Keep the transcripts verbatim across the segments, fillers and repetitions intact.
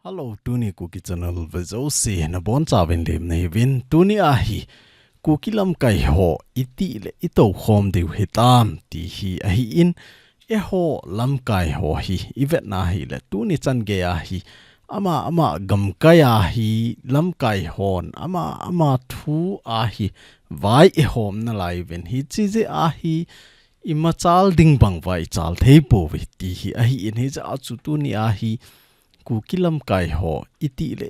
Hello, tuni Kuki Channel vejouse nabonchauvin lemna hiuvin. Tuni ahi Kuki lamkai ho iti le itoukhom diu hitam ti hi ahin, eiho lamkai ho hi ivetna hile tuni chan geiya hi ama ama gamkai ahi lamkai hon ama ama thu ahi vai ihom nalaiuvin, hiche jeh ahi imachal ding bang vai chal thei pouve ti hi ahin, hijeh a chu tuni ahi Kuki lamkai ho iti le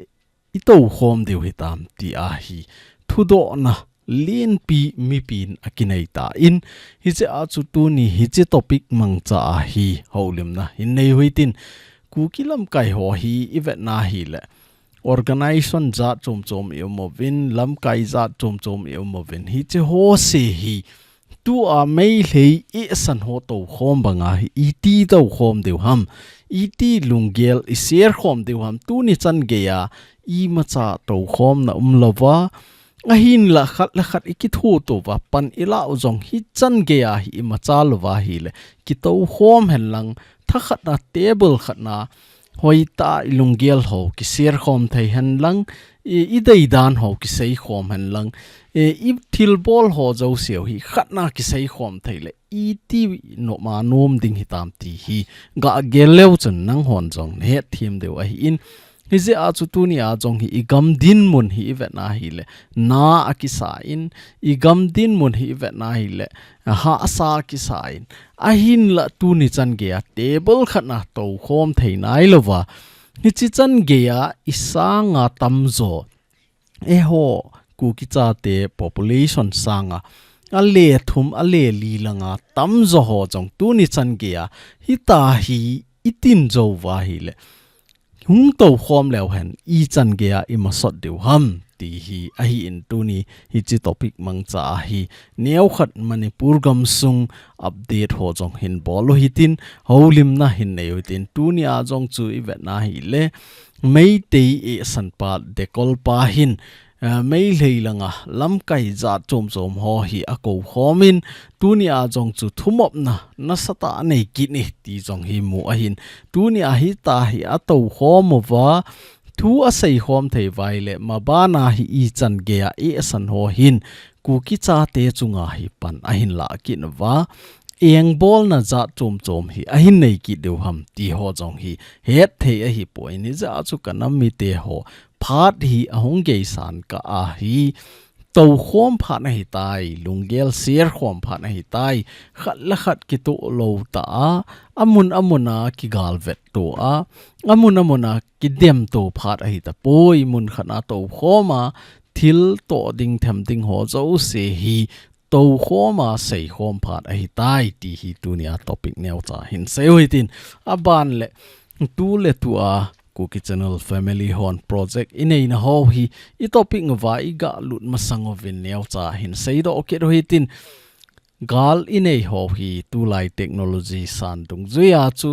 itoukhom diu hitam ti ahi thudohna lenpi mipin akinei tan, hijeh a chu tuni hiche topic mangcha ahi houlimna hin nei uhitin. Kuki lamkai ho hi ivetna hile organization jat chom chom ium uvin, lamkai jat chom chom ium uvin, hiche ho se hi tua Meitei eisan ho toukhom banga hi iti toukhom diu ham, iti lunggel ishare khom diu ham, tuni chan geiya imacha toukhomna umlouva, ahinla khat le khat ikitho touva pan ilah u jong hichan geiya hi imacha louva hile kitoukhom henlang, thakhat na table khat na hoitah a ilunggel ho kishare khom thei henlang, i, ideidan ho kiseikhom henlang, i, ithilbol ho jouseu hi khat na kiseikhom thei le iti noma nom ding hitam ti hi gagel leu chun nanghon jong nahetthem diu ahin, hijeh a chu tuni a jong hi igam dinmun hi ivetna hile na akisan, igam dinmun hi ivetna hile hahsa akisan, ahinla tuni chan geiya table khat na toukhom thei nailouva, hiche chan geiya isanga tamjo, eiho Kuki chate population sanga ale thum ale li langa tamjo ho jong tuni chan geiya hita hi itin jouva hile hung toukhom leu hen ichan geiya imasot diu ham ti hi ahin, tuni hiche topic mangcha ahi neokhat Manipur gamsung update ho jong hin bol uhitin, houlimna hin nei uhitin. Tuni a jong chu ivetna hile Meitei eisan pa Dekol pa hin, eh, Meitei langa lamkai jat chom chom ho hi akoukhomin, tuni a jong chu thumopna nasatah anei kit e ti jong hi mu ahin, tuni a hita hi atoukhom uva thu aseikhom thei uva hile mabana hi ichan geiya eisan ho hin Kuki chate chunga hi pan ahin lah kit uva, engbolna jat chom chom hi ahin nei kit diu ham ti ho jong hi hetthei ahipoi, hijeh a chu kanam mite ho phat hi ahung geisan kah ahi, toukhom phat ahitai, lunggel share khom phat ahitai, khat le khat kitoh lou tah a, amun amun a kigalvet to a, amun amun a kidem to phat ahitapoi, mun khat na toukhom a thil toh ding them ding ho jouse hi toukhom a seikhom phat ahitai ti hi tuni a topic neocha hin sei uhitin, aban le tu le tu a Kuki Channel family hon project ineina ho hi itopic uva igalut masang uvin neocha hin seidoh kit uhitin, gal inei ho hi tulai technology san dungjuiya chu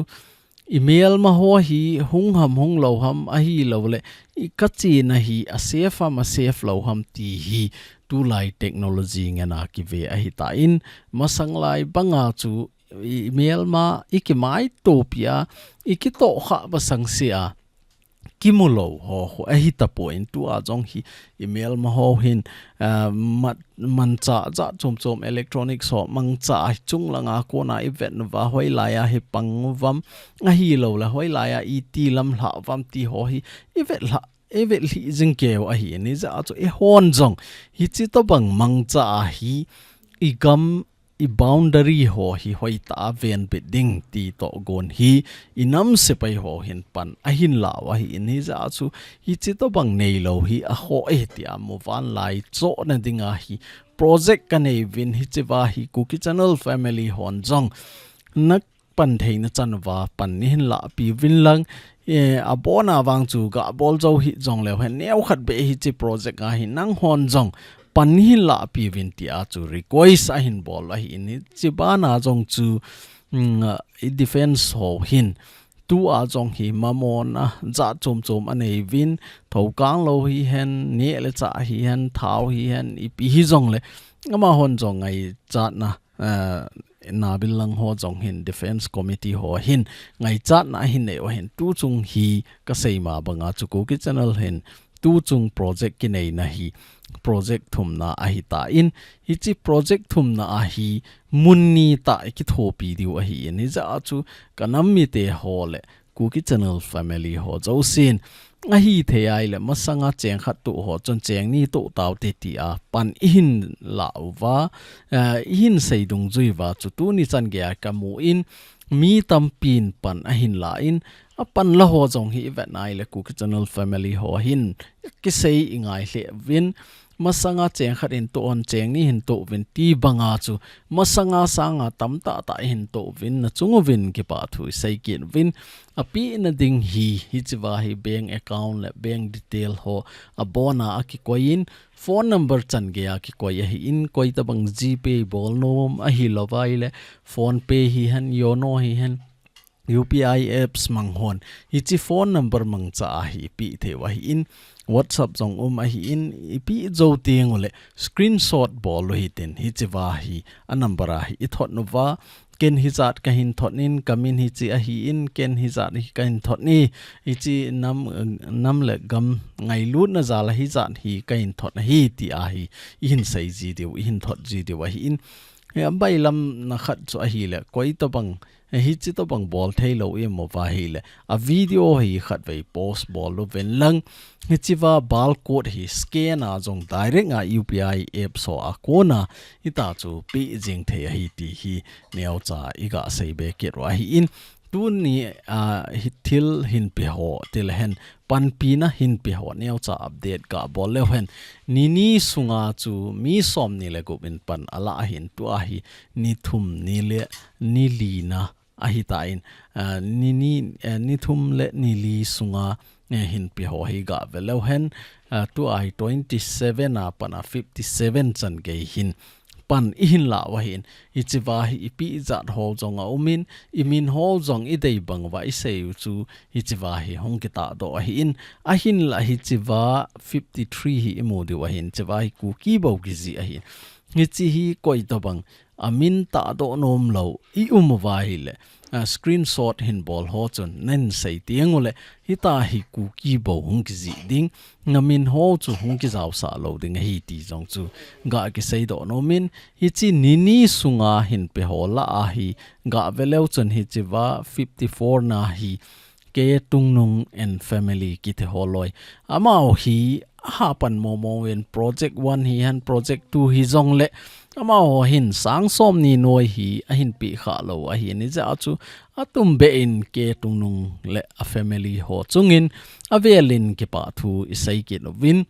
imelma ho hi hung ham hung lou ham ahilouleh ikachena hi asafe ham asafe lou ham ti hi tulai technology ngena kive ahitan, masanglai banga chu imelma ikimaitopi a ikitohkhah masang sea kimu lou ho khu ahitapon, tua jong hi imelma ho hin, ah, mat, manchah jat chom chom electronics ho mangcha a hi chunglanga kona ivet uva hoilai a hi pang uvam ahilouleh hoilai a iti lamlhah uvam ti ho hi ivet lhah, ivet lhih jing keu ahin, hijeh a chu eihon jong hiche tobang mangcha a hi igam i boundary ho hi hoitah a venbit ding ti tohgon hi inam sepai ho hin pan ahin lau ahin, hijeh a chu hiche tobang neilou hi akhoh e tia muvanlai chohna dinga hi project kanei uvin, hichea hi Kuki Channel family hon jong na pan theina chan uva pan neihin lahpi uvin lang, eh, abona vang chu gabol jou hih jongleu hen neokhat beh hiche project a hi nanghon jong pan neihin lahpi uvin tia chu request ahin bol ahin, hiche bana jong chu, mm, i defense ho hin tua jong hi mamona jat chom chom anei uvin, thokang lou hihen, neh le chah hihen, thao hihen, ipi hijongle Amahon jong ngaichatna, eh, nabil lang ho jong hin Defence Committee ho hin ngaichatna ahin nei u ahin, tuchung hi kasei ma banga chu Kuki Channel hin tuchung project kineina hi project thumna ahitan, hiche project thumna a hi mun ni tah kithopi diu ahin, hijeh a chu kanam mite ho le Kuki Channel family ho jousen ahithei ahile masanga cheng khat toh ho chun cheng ni toh taute tia pan ihin la uva, eh, ihin sei dungjui uva chu tuni chan geiya kamun mi tampin pan ahin la in, apan la ho jong hi ivet na ahile Kuki Channel family ho hin kisei ingai lheh uvin, masanga cheng khat hin toh un, cheng ni hin toh uvin ti banga chu masanga sanga tamtah tah hin toh uvin, nachung uvin kipathu isei kit uvin. Apehna ding hi, hichea hi bank account le bank detail ho abona akikoi in, phone number chan geiya kikoi ahin, koitabang GPay bol nom ahilou va ahile PhonePe hihen, YONO hihen, UPI apps mang hon hiche phone number mangcha a hi ipeh thei u ahin, WhatsApp jong um ahin, ipeh jou teng ule screenshot bol u hitin, hichea hi a number a hi ithot uva, ken hijat kahin thot in, kamin hiche ahin, ken hijat hi kahin thot in, hiche nam, nam le gam ngailutna jal a hijat hi kahin thot ahi tia hi ihin sei ji diu, ihin thot ji diu ahin. Hi abailam na khat chu ahile, koitabang, hiche tobang bol theilou imu va ahile, a video hi khatvei post bol uvin lang, hichea barcode hi scan a jong direct a UPI apps ho a kona hita chu peh jing thei ahi ti hi neocha iga sei be kit u ahin, tuni a hi thil hin pe ho, tile hen panpina hin pe ho neocha update ga bol leu hen, nini sunga chu mi somni le gup in pan ala ahin, tua hi ni thum ni le ni lina ahitan, ah, ni, ni, eh, ni thum le ni li sunga, eh, hin pe ho hi ga ve leu hen, ah, tua hi twenty seven a pat a fifty seven chan gei hin pan ihin la u ahin, hichea hi ipeh jat ho jong aum in, imin ho jong idei bang uva isei u chu hichea hi hung kitah doh ahin, ahinla hichea fifty three hi imu diu ahin, chea hi Kuki bou kijih ahin. Hiche hi koitabang amin tahdoh nom lou ium uva ahile, a, screenshot hin bol ho chun nahin sei teng ule, hita hi Kuki bou hung kijih ding, namin ho chu hung kijaosah lou ding ahi ti jong chu ga kisei doh nom in, hiche nini sunga hin pe ho lah a hi ga ve leu chun hichea fifty four na hi K Tungnung and family kiti ho loi. Amaho hi ahapan momo in project one hihen project two hijongle, amaho hin sang somni noi hi ahin peh kha lou ahin, hijeh a chu atumbeh in K Tungnung le a family ho chungin avel in kipathu isei kit uvin.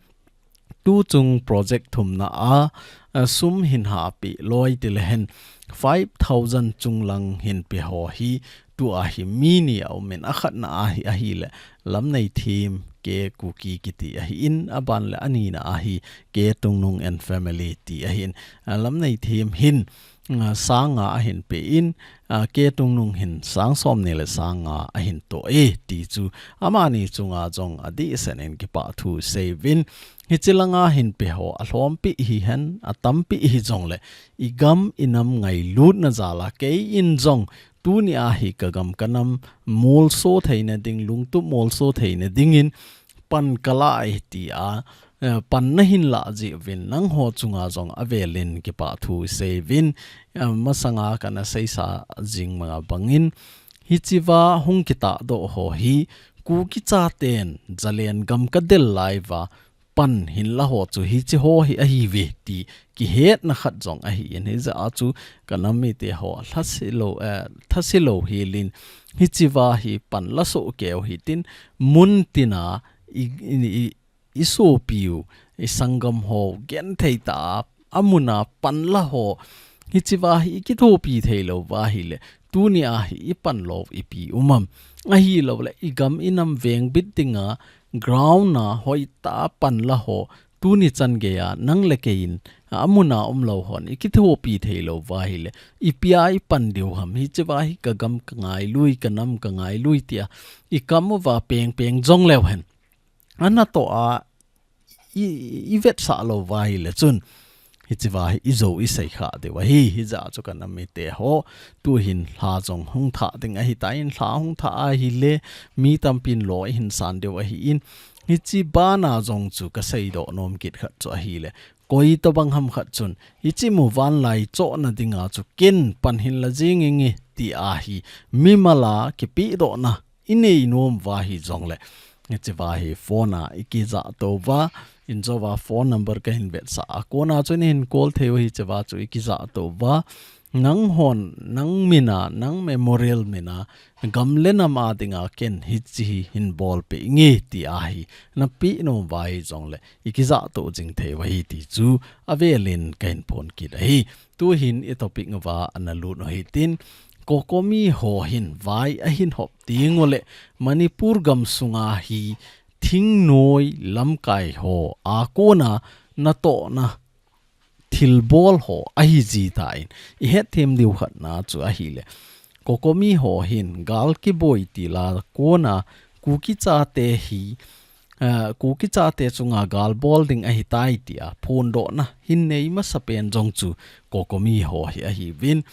Tuchung project thumna a, a, sum hin hapeh loi tile hen five thousand chung lang hin pe ho hi tua hi mi ni aum in, akhatna a hi ahile Lamneithem K Kuki kiti ahin, aban le anina a hi K Tungnung and family ti ahin, a, Lamneithem hin, a, sang nga ahin pe in, a, K Tungnung hin sang somni le sang nga ahin toh e ti chu amani chunga jong adehset in kipathu sei uvin. Hiche langa hin pe ho alhompi hihen, atampi hijongle, igam inam ngailutna jal a kei in jong tuni a hi kagam kanam molso theina ding, lungtup molso theina dingin pan kala e tia, eh, pan nahin lah jeh uvin nangho chunga jong avel in kipathu sei uvin, eh, masanga kana seisa jing ma bangin, hichea hung kitahdoh ho hi Kuki chaten Zalen gam kadel lai uva pan hin la ho chu hiche ho hi ahiuve ti kihetna khat jong ahin, hijeh a chu kanam mite ho lhase lou, eh, thase lou helin, hichea hi pan la soh kei u hitin, mun tina i, i, i, isopiu, isanggam ho genthei tah a, amun a pan la ho, hichea hi ikithopi thei lou uva ahile, tuni a hi ipan lou ipi um am? Ahilouleh igam inam vengbit dinga ground a hoitah a pan la ho, tuni chan geiya nang le kei in, amun a um lou hon ikithopi thei lou uva ahile, ipi a ipan diu ham? Hichea hi kagam kangailui, kanam kangailui tia ikam uva pengpeng jong leu hen, anatoh a i, ivetsah lou uva ahile chun, Hichea hi i jou i sei kha diu ahi, hijeh chun ka nam mite ho. Tuhin lha jong hung thah ding ahitan, lha hung thah ahile, mi tampin lo i hin san diu ahin. Hiche bana jong chu ka seidoh nom kit khat chu ahile, koi tobang ham khat chun, hiche muvanlai chohna dinga chu ken pan hin la jing inge ti ahi, mimal a kipehdohna i nei nom uva hijongle, hichea hi phone a i kijah tou uva, in jouva phone number ka hin vetsah a, kona chun i hin call thei u hichea chu i kijah tou uva, nang hon, nang mina, nang memorial mina, gam le nam a dinga ken hiche hi hin bolpeh inge ti ahi, na peh nom uva hijongle, i kijah tou jing thei u ahi ti chu, avelin ka hin phon kit ahi. Tuhin i topic uva ana lut u hitin, COCOMI ho hin vai ahin hop teng uleh, Manipur gam sunga hi thingnoi lamkai ho a kona natohna thilbol ho ahi jitan, i hetthem diu khatna chu ahile, COCOMI ho hin gal kiboi til a kona Kuki chate hi, eh, Kuki chate chunga gal bol ding ahitai tia phondohna hin nei masapen jong chu COCOMI ho hi ahiuvin.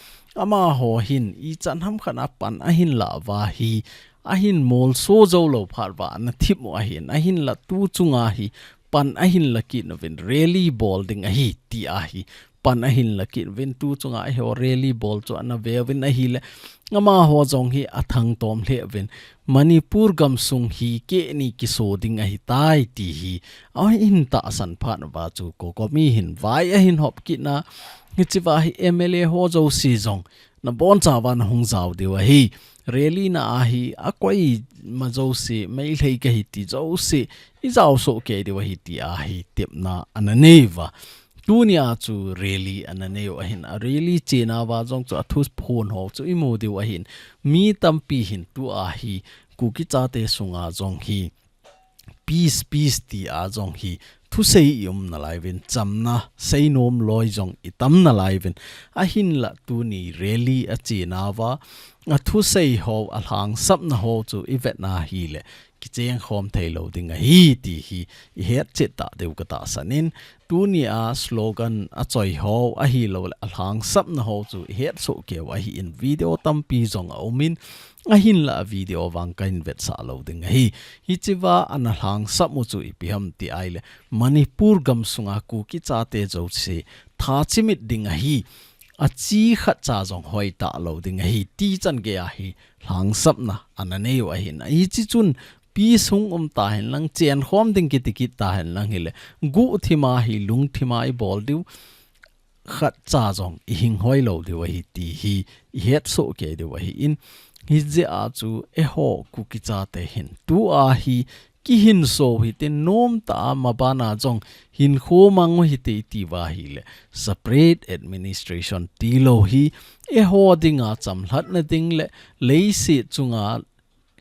Amaho hin ichan ham khat a pan ahin lah uva hi, ahin molso jou lou phat uva ana thip u ahin, ahinla tu chunga hi pan ahin la kit uvin, rally bol ding ahi ti ahi, pan ahin la kit uvin, tu chunga eiho rally bol chu ana ve uvin ahile, amaho jong hi athangtom lheh uvin, Manipur gam sung hi keini kiso ding ahitai ti hi ahin tahsan phat uva chu COCOMI hin vai ahin hop kit na, hichea hi MLA ho jouse jong nabonchauva na hung jao diu ahi. Rally na ahi, akoima jouse, Meitei kahi ti jouse, i jao soh kei diu ahi ti ahi, tepna ana nei uva. Tunia chu rally ana nei u ahin, a rally chena uva jong chu athuphon ho chu i mu diu ahin. Mi tampi hin tua hi, Kuki chate sunga jong hi, peace, peace tia jong hi thusei i um nalai uvin, chamna seinom loi jong i tam nalai uvin. Ahinla tuni rally achena uva, athusei ho, alhangsapna ho chu i vet na hile, kicheng khom thei lou ding ahi ti hi i hetchet ta diu ka tahsan in, tunia slogan achoi ho ahilouleh alhangsapna ho chu i het soh kei u ahin, video tampi jong aum in, ahinla a video vang ka hin vetsah lou ding ahi. Hichea ana lhangsap u chu ipi ham ti ahile, Manipur gam sunga Kuki chate jouse tha chimit ding ahi. Achi khatcha jong hoitah lou ding ahi ti chan gei a hi lhangsapna ana nei u ahin. Hiche chun peace hung um tahen lang, chen khom ding kiti kit tahen lang hile, guhthima hi lungthima i bol diu, khatcha jong i hing hoi lou diu ahi ti hi i het soh kei diu ahin. Hijeh a chu eiho Kuki chate hin tua hi kihinso u hitin, nomtah a mabana jong hinkho mang u hite i ti uva hile, separate administration tilou hi eiho dinga chamlhatna ding le leiset chunga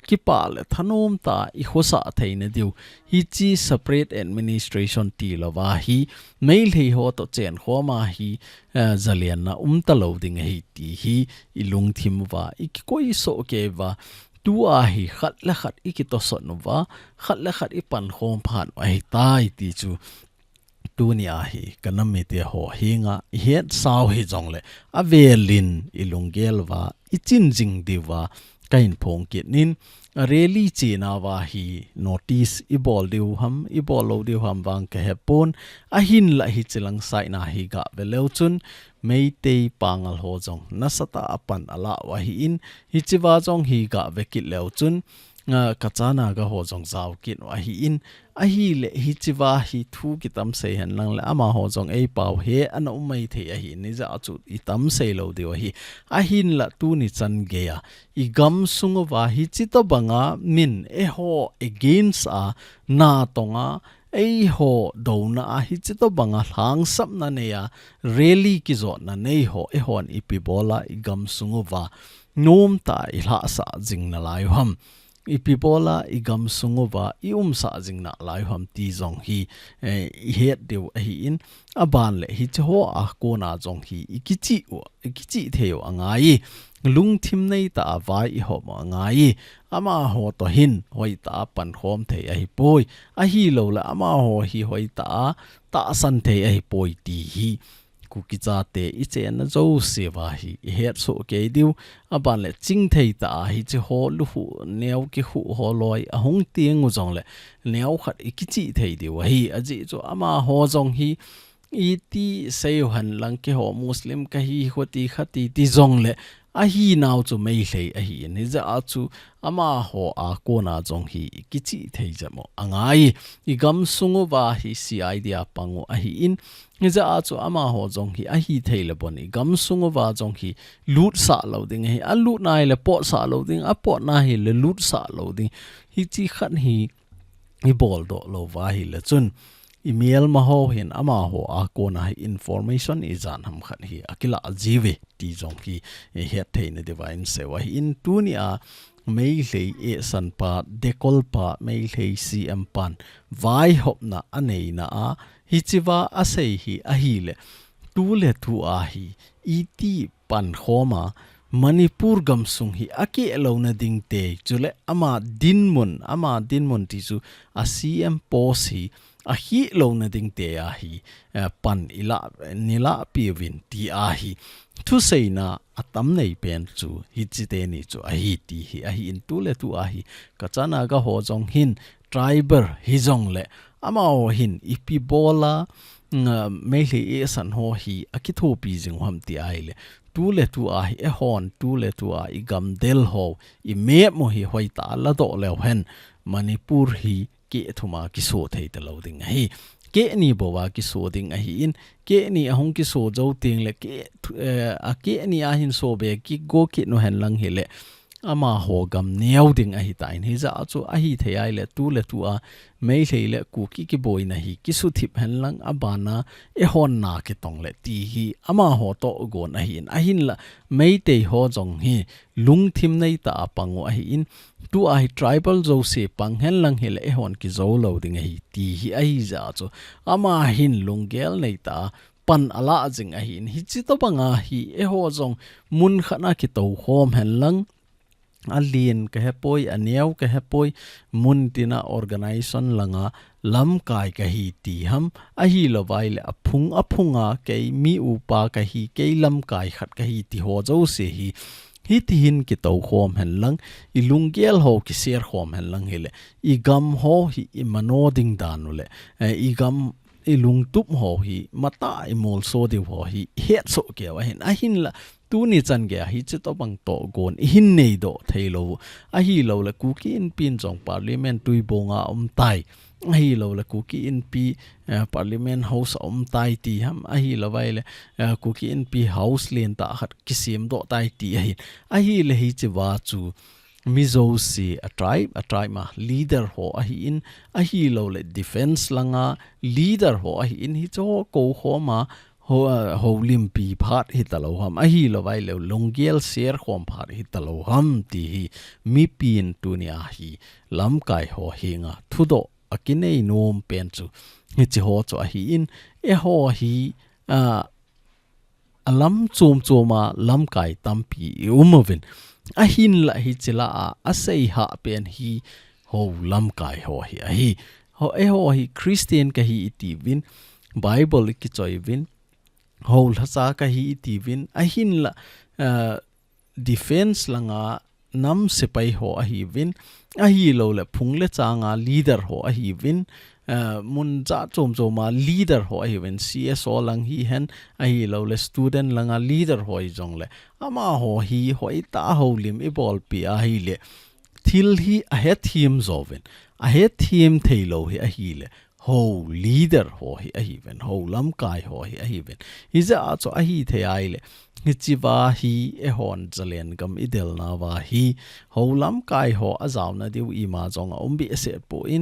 kipah le thanom tah a i khosah theina diu, hiche separate administration tilou va hi Meitei ho toh chen khom a hi, eh, zalenna um talou ding ahi ti hi i lungthim uva i kikoi soh kei uva, tua hi khat le khat i kitosot uva, khat le khat i pankhom phat u ahitai ti chu tunia hi ka nam mite ho henga i hetsa u hijongle, avelin i lunggel uva i chin jing diuva ka hin phong kit in, a rally chena uva hi notice i bol diu ham, i bol lou diu ham vang ka hepon, ahinla hiche lang side na hi gah ve leu chun, Meitei Pangal ho jong nasatah a pan ala u ahin, hichea jong hi gah ve kit leu chun, ah, Kacha Naga ho jong jao kit u ahin, ahile hichea hi thu kitam sei hen lang le amaho jong ei pao he ana um mai thei ahin, hijeh a chu i tam sei lou diu ahi. Ahinla tuni chan gei a i gamsung uva hiche tobanga min eiho against a, natong a, eiho douna a hiche tobanga lhangsapna nei a, rally kijotna nei ho eihon ipi bol a i gamsung uva nomtah a i lhahsah jing nalai u ham. Ipi bol a i gamsung uva i umsah jing nalai u ham ti jong hi, eh, i het diu ahin, aban le hiche ho a kona jong hi i kichih u, i kichih thei u angai. Lungthim neitah a vai i hom u angai. Amaho toh hin hoitah a pankhom thei ahipoi. Ahilouleh amaho hi hoitah a tahsan thei ahipoi ti hi Kuki chate i chenna jouse uva hi i hetsoh kei diu, aban le chingthei tah a hiche ho luhu neo kihu ho loi ahung teng u jong le neo khat i kichih thei diu ahi. Ajeh chu amaho jong hi iti sei u hen lang keiho Muslim kahi, khuti khati ti jong le ahinau chu Meitei ahin, hijeh a chu amaho a kona jong hi i kichih thei jep u angai. I gamsung uva hi C I D a pang u ahin, hijeh a chu amaho jong hi ahithei le bon i gamsung uva jong hi lutsah lou ding ahi, alut nai le potsah lou ding, apot nai le lutsah lou ding. Hiche khat hi i boldoh lou uva ahile chun i melma ho hin amaho a kona hi information ijat ham khat hi akilah jiuve ti jong hi i het theina diuva i sei u ahin, tunia Meitei eisan pa, Dekol pa, Meitei C M pan vaihopna aneina a hichea asei hi ahile, tu le tu a hi iti pankhom a Manipur gamsung hi akeh louna ding te, chule ama dinmun, ama dinmun ti chu a C M post hi ahih louna ding te a hi, eh, pan ilah, neilah piuvin ti a hi thuseina atam nei pen chu hiche teni chu ahi ti hi ahin, tu le tu a hi Kacha Naga ho jong hin tribal hijong le amaho hin ipi bol a, mm, Meitei eisan ho hi akithopi jing u ham ti ahile, tu le tu a hi eihon tu le tu a i gamdel ho, i map u hi hoitah a ladoh leu hen Manipur hi keh thum a kiso thei talou ding ahi. Keh ni bou a kiso ding ahin, keh ni ahung kiso jou teng le keh thu-, eh, akeh ni a hin so be kigo kit u hen lang hile amaho gam neo ding ahitan, hijeh a chu ahithei ahile tu le tu a Meitei le Kuki kiboina hi kisuthip hen lang abana eihon na kitong le ti hi amaho tohgon ahin, ahinla Meitei ho jong hi lungthim neitah a pang u ahin, tu a hi tribal jouse pang hen lang hile eihon kijou lou ding ahi ti hi ahijeh a chu ama hin lunggel neitah a pan alah jing ahin, hiche tobang a hi eiho jong mun khat a kitoukhom hen lang, alen kahepoi, aneo kahepoi, mun tina organization langa lamkai kahi ti ham, ahilou vaile aphung aphung a kei mi upa kahi, kei lamkai khat kahi ti ho jouse hi hiti hin kitoukhom hen lang, i lunggel ho kiserkhom hen lang hile, i gam ho hi i mano ding dan u le, eh, i gam i lungtup ho hi, matah i molso diu ho hi, i hetsoh kei u ahin, ahinla, tuni chan gei a hiche tobang tohgon i hin neidoh thei lou u, ahilou le Kuki Inpi in jong Parliament Tuibong a um tai, ahilou le Kuki Inpi, eh, Parliament House a um tai ti ham, ahilou vaile, eh, Kuki Inpi House lentah khat kisemdoh tai ti ahin, ahile hichea chu mi jouse a tribe, a tribe ma leader ho ahin, ahilou le defense langa leader ho ahin, hiche ho koukhom a ho, a, houlimpi phat hitalou ham, ahilou vaile lunggel serkhom phat hitalou ham ti hi mipin tunia hi lamkai ho henga thudoh akinei nom pen chu hiche ho chu ahin, eiho hi, a, alam chom chom a lamkai tampi i um uvin. Ahinla hiche lah a, asei hah pen hi ho lamkai ho hi ahi. Ho, eiho hi Christian kahi i tiuvin, Bible i kichoi uvin, ho lhacha kahi i tiuvin, ahinla, eh, defense langa nam sepai ho ahiuvin, ahilou le phung le changa leader ho ahiuvin, eh, mun jat chom chom a leader ho ahiuvin, C S O lang hihen, ahilou le student langa leader ho hijong le, amaho hi hoitah a houlim i bolpi ahile, thil hi ahethem jouvin, ahethem theilou hi ahile, ho leader ho hi ahiuvin, ho lamkai ho hi ahiuvin. Hijeh a chu ahithei ahile, hichea hi eihon Zalen gam i delna uva hi, ho lamkai ho ajaona diu ima jong aum behseh poi,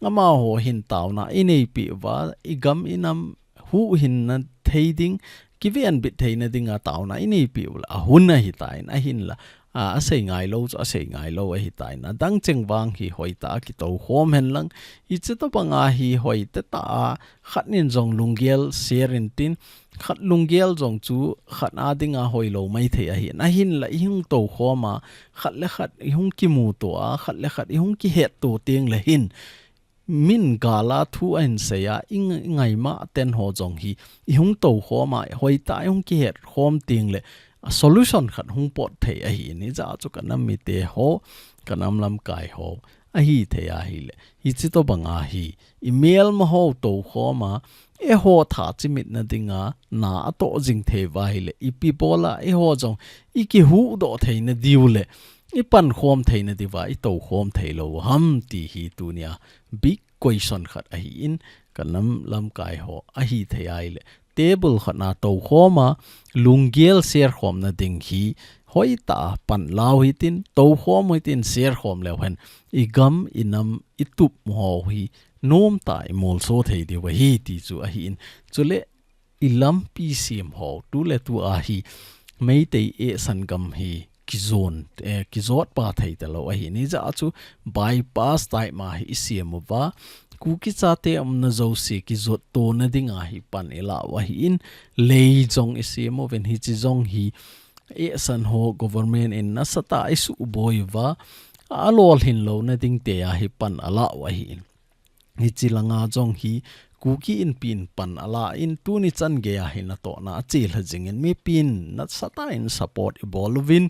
amaho hin taona i neipi uva, i gam i nam huhhingna thei ding, kivenbit theina dinga taona i neipi u le ahun ahitan, ahinla, a, asei ngailou chu asei ngailou ahitan, adang cheng vang hi hoitah a kitoukhom hen lang, hiche tobang a hi hoitah tah a, khat nin jong lunggel ser intin, khat lunggel jong chu khat a dinga hoilou maithei ahin, ahinla i hung toukhom a, khat le khat i hung kimuto a, khat le khat i hung kihetto teng le hin, min gal a thu ahin sei a, i ng-, i ngaima ten ho jong hi, i hung tou khom a, hoitah a i hung kihet khom teng le, a solution khat hung pot thei ahi in, hijeh a chu ka nam mite ho, ka nam lamkai ho, ahi thei ahile. Hichi tobang a hi, i melma ho tou khom a, eiho tha chimit na dinga, na atoh jing thei uva ahile, ipi bol a, eiho jong, i kihuhdoh thei na diu le, i pankhom thei na diuva, i tou khom thei lou ham ti hi tunia, big question khat ahi in, ka nam lamkai ho, ahi thei ahile, table khat na tou khom a, lunggel share khom na ding hi, hoitah a pan lau hitin, tou khom hitin, share khom leu hen, i gam, i nam, i tup ho hi, nom tah a i molso thei diu ahi ti chu ahi in. Chule, i lampi sem ho, tu le tu a hi, Meitei eisan gam hi, kijon, eh, kijot pa thei talou ahi in. Hijeh a chu, bypass type ma hi i sem uva, Kuki chate umna jouse kijot to na dinga hi pan i la u ahi in, lei jong i sem uvin hichi jong hi, eisan ho government in nasatah a i suboi uva, a lolhin lou na ding te a hi pan a la u ahi in. Hichi langa jong hi Kuki Inpi in pan a la in tuni chan gei a hi natohna a chelha jing in mipi in nasatah in support i bol uvin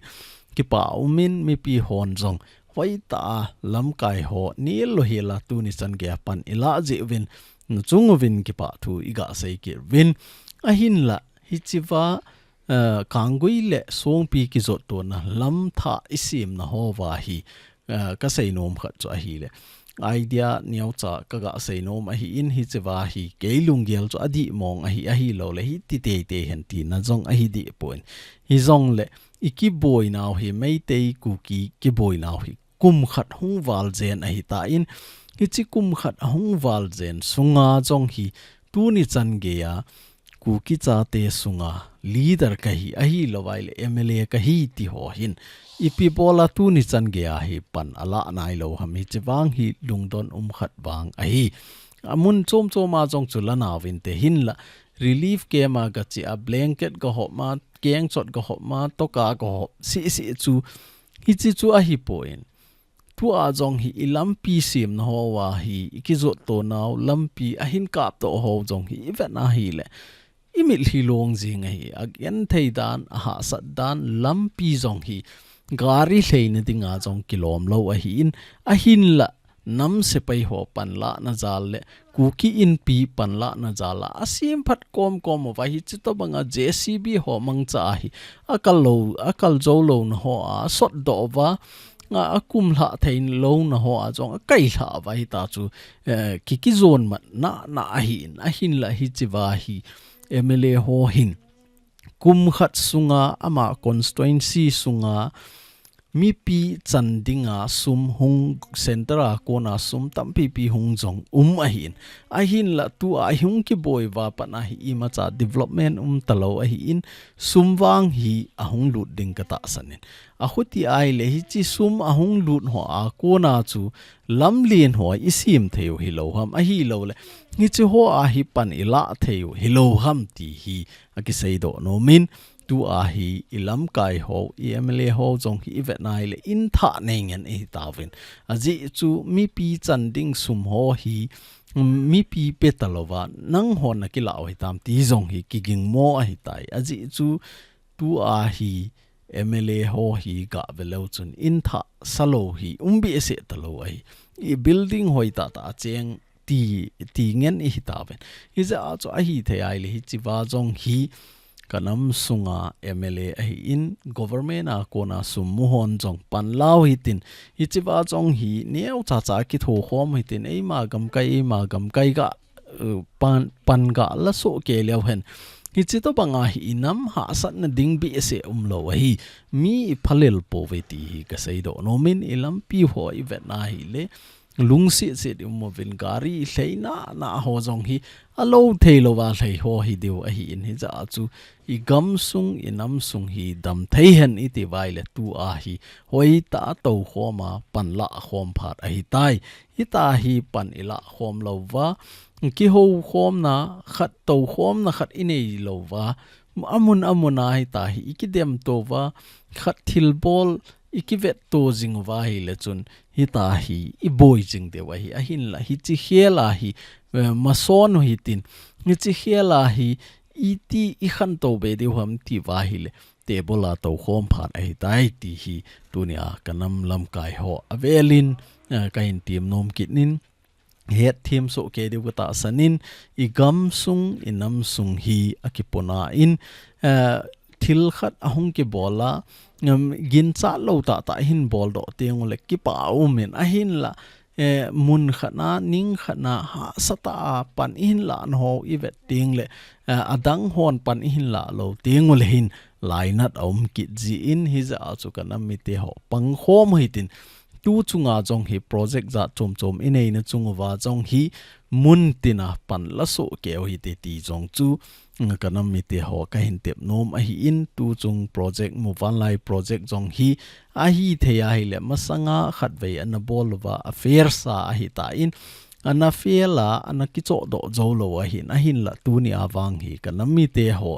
kipa um in mipi hon jong hoitah a lamkai ho nilou hel a tuni chan gei a pan i la jeh uvin nachung uvin kipa thu i ga sei kit uvin ahinla hichi va, eh, Kanggui le Songpi kijot to na lam tha i sem na ho va hi, eh, ka sei nom khat chu ahile. Idea neocha ka ga sei nom ahi in hichi va hi kei lunggel chu adih mong ahi, ahilou le hiti teitei hen tina jong ahi deh pon. Hijong le i kiboi nau hi Meitei Kuki kiboi nau hi kum khat hung val jen ahi ta in, hichi kum khat a hung val jen sunga jong hi tuni chan gei a Kuki chate sunga leader ka hi ahilou vai le M L A ka hi ti ho hin ipi bol a tuni chan gei a hi pan a la nai lou ham hichi vang hi lungdon um khat vang ahi. A mun chom chom a jong chu la nau vin te hinla relief camp a ga che a blanket ga hop ma, kengchot ga hop ma, toka ga hop si si chu hichi chu ahi pon. Tua jong hi i lampi sem na ho a hi, i kijot to nau lampi a hin kap to ho jong hi, i vet na hi le. I mitlhi long jing ahi, a genthei dan, a hahsat dan, lampi jong hi, gari lhei na dinga jong kilom lou ahi in, ahinla, nam sepai ho pan la na jal le, Kuki Inpi pan la na jal a, a sem phat kom kom uva hichi tobang a J C B ho mangcha ahi, a kal lou, a kal jou lou na ho a, a sot doh uva, a, a kum lha thei lou na ho a jong a kai lha uva hita chu, eh, ki, kijon mat na, na ahi in, ahinla hichi va hi M L A ho hin. Kum khat sunga ama constituency sunga mipi chan dinga sum hung center a kona sum tampi pi hung jong um ahi in. Ahinla tua hung kiboi uva pat a hi imacha development um talou ahi in sum vang hi a hung lut ding ka tahsan in. A khuti ahile hichi sum a hung lut ho a kona chu lamlen ho i sem thei u hilou ham ahilou le. Hichi ho a hi pan i la thei u hilou ham ti hi a kisei doh nom in tua hi i lamkai ho, i M L A ho jong hi i vet na hi le in thah nei ngen i hi tauvin. A jeh chu mipi chan ding sum ho hi, mm, mipi pe talou va, nang hon na kila u hitam ti jong hi kiging mo ahi tai. A jeh chu tua hi M L A ho hi ga ve leu chun in thah sa lou hi um behseh talou ahi. I building hoi tah tah a cheng ti, ti ngen i hi tauvin. Hijeh a chu ahi thei ahile hichi va jong hi ka nam sunga M L A ahi in government a kona sum mu hon jong pan lau hitin. Hichi va jong hi neo cha cha kitho khom hitin eima gamkai, eima gamkai ga, uh, pan, pan ga la soh kei leu hen. Hichi tobang a hi i nam hahsat na ding behseh um lou ahi. Mi i phalel pouve ti hi ka sei doh nom in i lampi ho i vet na hi le. Lungset set i um uvin gari i lhei na, na ho jong hi a lo thei lou va lhei ho hi diu ahi in hijeh a chu i gam sung i nam sung hi dam thei hen i ti vai le tua hi hoi tah a tou khom a pan la khom phat ahi tai. Hita hi pan i la khom lou va, kiho khom na khat tou khom na khat i nei lou va, amun amun a hita hi i kidem to va, khat thil bol i kivetto jing uva ahile chun, hita hi i boi jing diu ahi, ahinla hiche khel a hi, eh, mason u hitin, hiche khel a hi iti i khantou be diu ham ti uva ahile, table a toukhom phat ahitai ti hi tunia ka nam lamkai ho avelin, eh, ka hin tem nom kit in, hetthem soh kei diu ka tahsan in, i gamsung, i namsung hi akipuna in, eh, thil khat ahung kibol a, um, ginchat lou tahtah i hin boldoh teng ule kipa um in, ahinla, eh, mun khat na, ning khat na, hahsa tah a pan i hin lahna ho i vet teng le, eh, adang hon pan i hin lah lou teng ule hin lainat aum kit jin, hijeh a chu ka nam mite ho pangkhom u hitin, tu chunga jong hi project jat chom chom i neina chung uva jong hi mun tina pan la soh kei u hite ti jong chu, mm, ka nam mite ho ka hin tep nom ahin, tu chung project, muvanlai project jong hi ahithei ahile masanga khatvei ana bol uva a fail sa ahitan, ana fail a, ana kichohdoh jou lou ahin, ahinla tunia vang hi ka nam mite ho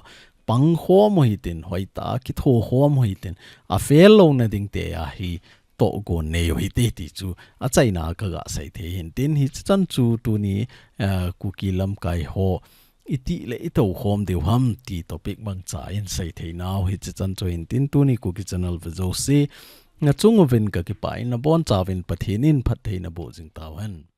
pangkhom u hitin, hoitah a kithokhom u hitin, a fail louna ding te a hi tohgon nei u hite ti chu achaina a ka ga sei thei hin tin, hiche chan chu tuni, eh, Kuki lamkai ho iti le i toukhom diu ham ti topic mangcha in sei thei nau hiche chan chu hin tin, tuni Kuki channel ve jouse na chung uvin ka kipah in, na bonchauvin Pathen in phatthei naboh jing tauhen.